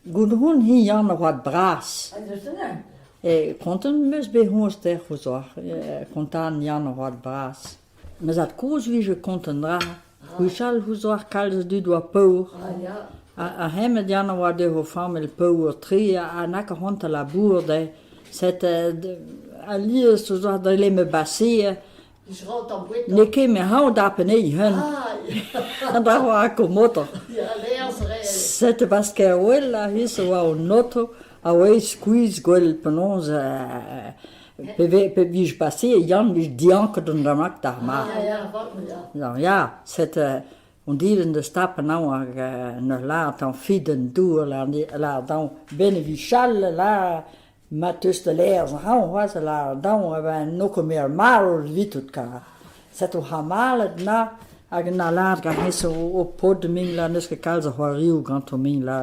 Goude hon hi Yann a oad bras. E kontant 'm eus bet c'hoazh dec'h ouzhoc'h, kontañ Yann a oad bras. Ma zad-kozh 'vije kont an dra. Gwechall ouzhoc'h kalz a dud oa paour. Ha hemañ Yann a oa dezho o familh paour-tre ha nag a c'hoant da labour dezhe. Set alies ouzhoc'h dre ma baseer N'eo ket me c'hañv da anezhi hein. An dra oa komotoc'h. Sete paske a wel a-his a oa an oto a oa skuizh gwell penaos pe pe vije paseet Yann vije dianket an dra-mañ d'ar mare. Ya, sete on dilenn deus tapet anezhañ hag en ur lâret an fidenn dour lâret dezhañ 'benn e vije chal lâret Ma 'teus da laerezh ac'hanon c'hoazh a lâr daoñ e vez n'eo ket me ar marv evitout kar setu c'hamalet na hag na lâret gant hennezh ho paotr min la n'eus ket kalz a c'hoarioù ganto min la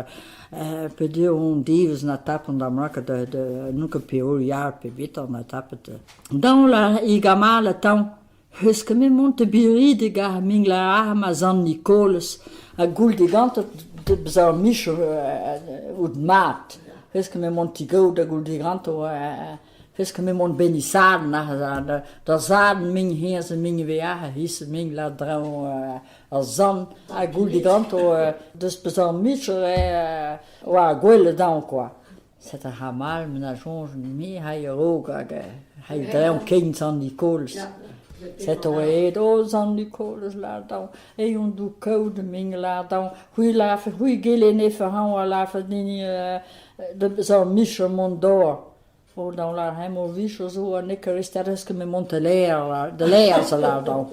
peogwir on devezh na tapont ar mrak da n'on ket peogwir yar pe betra na tapet. Daoñ la e gamalet tañ 'C'heus ket me mont da Biridig ar minglar ma Sant Nikolaz ha goull digantañ bezañ micher out mat. 'C'heus ket me mont ti gaout da goull diganto 'c'heus ket me mont bennisadenn aze da zad min hennezh min ivez aze hennezh min la draoñ ar sant ha goull diganto deus bezañ micher oa gwelet daoñ kwa. Set' ar c'hamal me na soñj me 'hay a-raok hag 'hay dreñv kein Sant-Nikolaz. Set' oa aet oh Sant-Nikolaz lâr daoñ, eh on dou kaout min lâr daoñ, c'hwi lârfe, c'hwi gelenefe ac'hañv a lârfe din da bezañ micher mont d'ober. Oh daoñ lâr hemañ o vicher zo ha n'eo ket restet eus ket me mont da laer, da laer a lâr daoñ.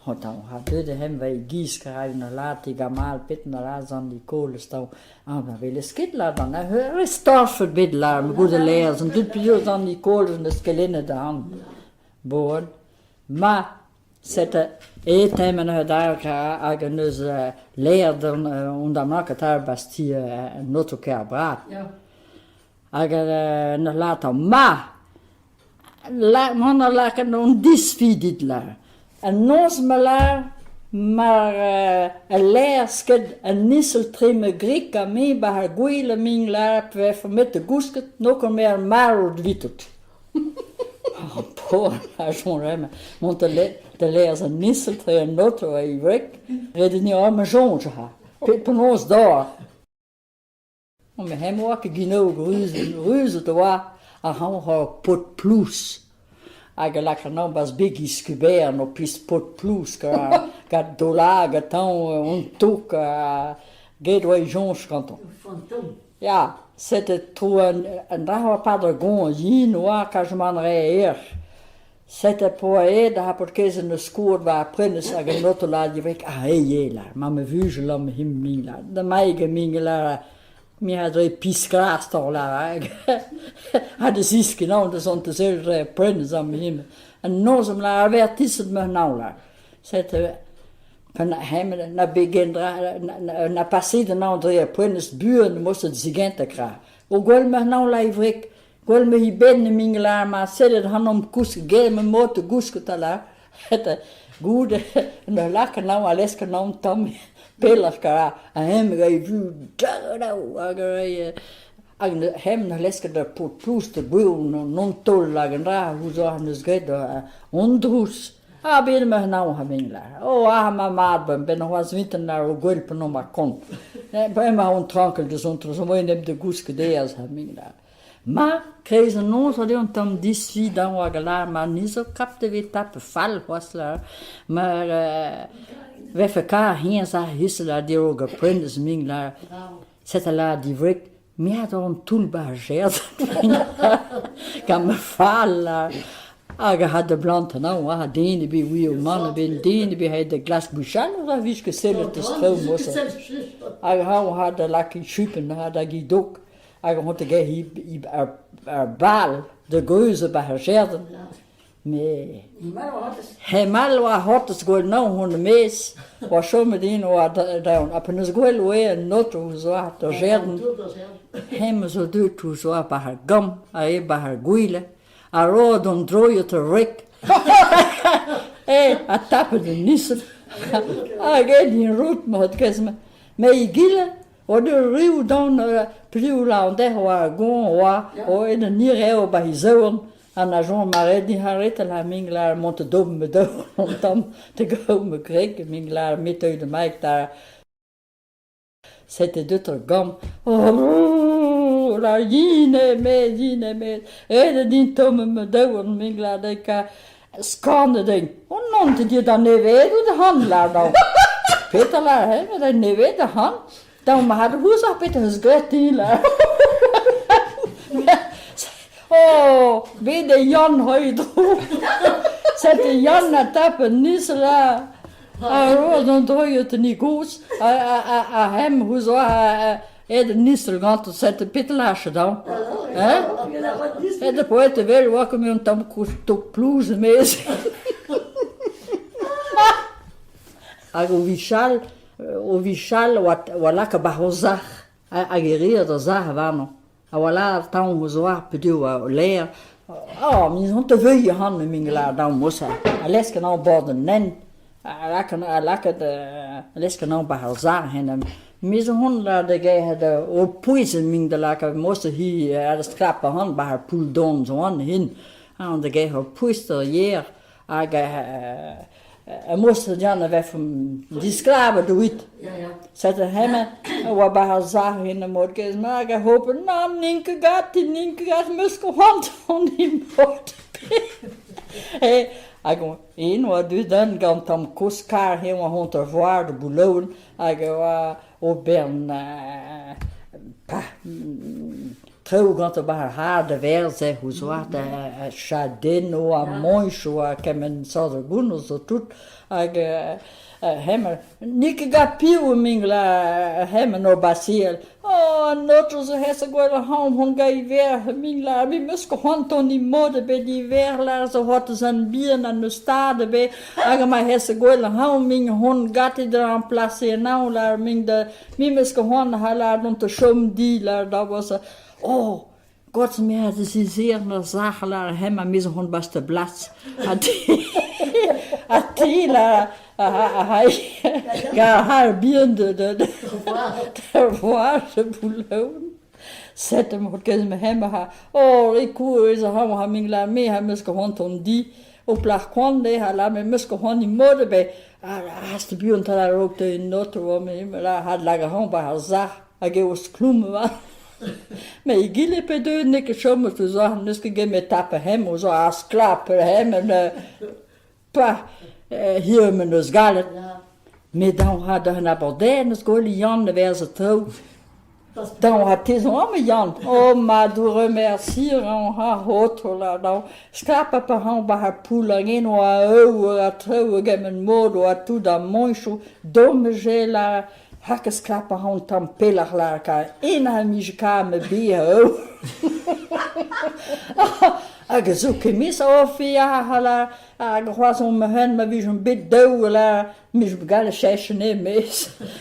Oh daoñ, ha deuet eo hemañ e-giz karañ ur lâr gamal pet na lâr Sant-Nikolaz daoñ. Ah, na weles ket lâr an ur storfet bet lâr ma goude laezh an dud piv an Nikolaz n'eus kelennet an bon ma sete e temen ur hag en eus laer on da maket ar basti an otoker bras hag en ur lâr ma mont a lakaat on disfi dit lâr. An noz ma lâr mar al laezh ket an izel-tre ma gwreg ha me 'ba ar gwele min lâr pa vefe met da gousket n'eo ket me ar marv evitout. Oh paour a soñj mont da laezh an izel-tre an oto e wreg ret eo ma soñj ha penaos d'ober. Met hemañ 'oa ket ginoù ruzet e oa ac'hañv ur paotr plouz hag a laka anezhañ 'barzh beg he skubern ur pezh paotr plouz gant daoulagad tañ an tok get 'oa e soñj gantañ. Ya, sete tro an dra 'oa 'pad ar goañv yen 'oa kajmant re erc'h. Sete p'oa aet ar paotr-kaezh en deus skoet war ar prenestr hag an oto lâret ivez ah eh eo lâr ma ma vugel amañ him min lâr damaik e min lâr me a dre piz-klas taol lâr hag ha da zeskiñ anv da zont da sell dre ar prenestr amañ him an noz am lâr avertiset ma anav lâr sete hemañ na begen dra na paseet an anv dre ar prenestr buan moset zigentañ kra o gwell ma anav lâr e wreg Gwell ma hi benn emaint lâr ma sellet ac'hanomp kousket get ma mod da gousket ha lâr goude en ur lak anezhañ a lesk anezhañ un tamm pelloc'h kar ha eñ a ray vu hag a ray hag hemañ ne lez ket ar paotr plouz da gouezhañ an taol hag an dra ouzhoc'h en deus graet an drouz. Ha bet emañ anezhañ a-benn lâr. Oh ah ma mab benn c'hoazh vintin lâr o gwell penaos ma kont. Bremañ on trankil da zont zo moaien da gousket aes a-benn lâr. Ma, kreiz an noz eo un tamm disfi daoñ hag a lâr ma ni zo kap da vez tapet fall c'hoazh lâr. Ma vefe kar hennezh ar c'hiz lâr dezho gant prenez min lâr. Set a lâr diwreg, me a zo an toull 'ba ar jerzh gant ma fall lâr. Hag a ra da blant anezhañ, ha den ebet 'ouio mann ebet, den ebet aet da glask gwechall, a vije ket sellet deus traoù mosa. Hag hañ a ra da lakaat chupenn, a ra da gidok. Hag on te get ar bal da geuzañ 'ba ar jardin. Me hemal oa c'hortoz gwell naon hon e-maez, oa chomet eno oa daon. Ha pa 'neus gwell oa an oto ouzh oa d'ar jardin, hemañ zo deuet ouzh oa 'ba ar gambr ha eo 'ba ar gwele, ha roet an droiad ur wreg. Eh, ha tapet an isel. Hag aet din rout ma c'hod kaezh-mañ. Me egile. Oa deuet riv don piv la an dec'h oa ar goañv oa o en un hir ba he zourn ha na joñ ma ret din c'haretel ha min lâr mont da domm ma daou an tamm da gaout ma gwreg min lâr me teuy da maik da Sete deut ur gambr oh la yin eo-me yin eo-me ret eo din tommañ ma daouarn min lâr dezhi ka skornet eo. Oh non, te dit an nevedoù da c'han lâr daou. Petra lâr he met an neved da c'han Daou mat ouzhoc'h petra eus graet din lâr. Oh, bet eo Yann Roidro. Sete Yann a tap un niz là. A roas an droiad ni gozh ha hem ouzh aet an nisel gantañ sete petra lâr daou. Hein? Aet da poet evel oa ket un tamm tok plouz e-maez. Hag o vichal, o vichal oa lakaet 'ba o sac'h hag e reas ar sac'h warnañ. A oa lâret tamm o zoar peogwir oa lêr. Oh, min on te veuilh ac'hann min lâr daou mosa. A lesk an bord an hent, a lak a lakaat a lesk an 'ba ar sac'h hen. Me zo hont lâr da gerc'hat o pouez min da lakaat mosa hi a skrap ac'hann 'ba ar poull don zo an hin. An da gerc'hat o pouez d'ar yer Hag moest Yann a vefemp disklavet evit. Sete hemañ a oa 'ba ar sac'h en mod gaezh-mañ hag a hope nann n'int ket ganti, n'int ket ganti, 'meus ket c'hoant hon imod. Hag en oa deuet un gant tamm kozh kar eñ oa hont ur voar da Boulogne hag a oa o bern Traoù ganto 'ba ar c'harr da werzh ouzh chadennoù ha moñsoù ha kement sort a gounnoù zo tout hag hemañ n'eo ket gant piv emañ hemañ o basiel oh an aotrou zo aes gwell ac'hanomp hon gant verc'h emañ me 'meus ket c'hoant tont e mod ebet e verc'h lâr zo c'hoazh an bihan ha n'eus stad ebet hag ma aes gwell ac'hanomp emañ hon gante da remplacer anezhañ lâr emañ da Me 'meus ket c'hoant a lâr dont da chom di lâr da vos oh Gott me hat si sehr na sac'h lâr hemañ me zo hon bas da blas ha te ha te lâr ha har bihan de de de voar de Boulogne Sed em ket ma hemañ ha oh e kouez ha ha min lâr me ha 'meus ket c'hoant hon di O plac'h koant eo ha lâr me 'meus ket c'hoant mod ebet. Hast buan 'ta a-raok deuet an oto oa me lâr adlak ac'hanomp war ar sac'h hag eo skloum 'vat. Met egile pe deuet n'eo ket chomet ouzh n'eus ket nemet tapet hemañ zo ar sklap hemañ pa hiziv 'm eus gallet. Met dav 'ra da un abadenn eus gwell Yann da vezañ traoù. Daou ha te zo amañ, Yann? Oh, ma remercier ha aotrou là, daou. Skrapañ pa ran war ar poull hag eno a eur ha traoù hag em mod oa tout ar moñsoù. Domaj eo là, hag skrapañ ran tamm pelloc'h là, kar en a 'mije kavet ma bezañ eur. Hag a zo ket mes off ya là, hag c'hoazh on ma fenn ma vijemp bet daou là. 'Mije gallet cheñch anezhe e-maez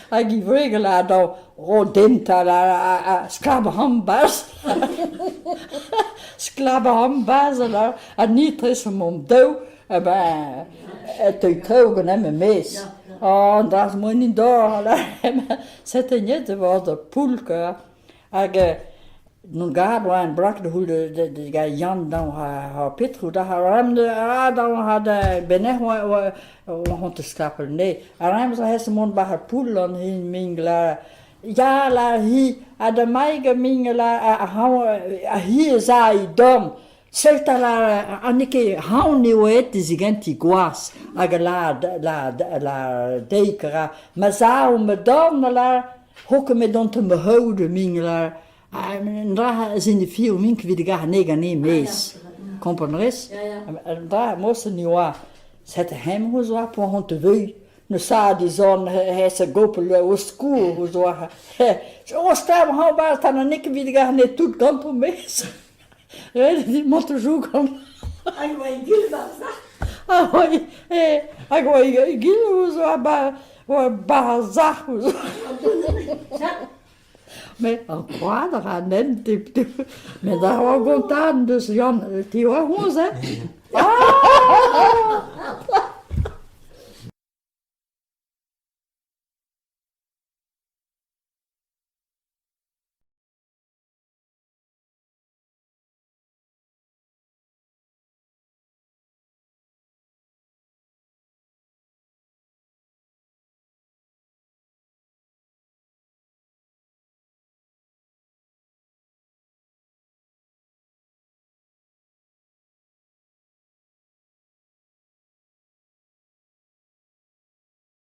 hag e wreg a lâr dezhañ ro den 'ta a sklap ac'hanomp 'barzh sklap ac'hanomp 'barzh a lâr ha ni 'tresomp hom-daou eh ben e teu traoù ganeomp e-maez. Oh an dra-se 'moa en dor a lâr sete net e oa ur poull kwa Hag n'on gad oa en brak da c'houl da Yann dañ ha petra da ha dañ ha da benec'h oa oa hont skrapel ne. Ar ramz a hes mont bac'h ar poull an hin ming la ya la hi ha da maig ming la ha hi ez a i dorn. Sell 'ta la ha n'eo ket haon eo aet dezigentiñ gwazh hag la la la deiz ra ma sav ma dorn a lâr Hoke me dont ma c'haout min lâr an dra signifio min evit gar anezhe ganin maez. Kompren 'rez? An dra morse ne oa sete hemañ o zoa poan hon te veuilh. Ne sa di zorn hezh a gopel o skourr o zoa. O stad hañ ba ta na n'eo ket evit gar anezhe tout ganto maez. Ret eo mont da gant. Hag oa egile 'barzh Ah oa hag oa egile ouzh oa ba oa 'barzh ouzh. Met ar gwad a ra an hent met ar oa gontadenn deus Yann ti oa honnezh hein? Ah!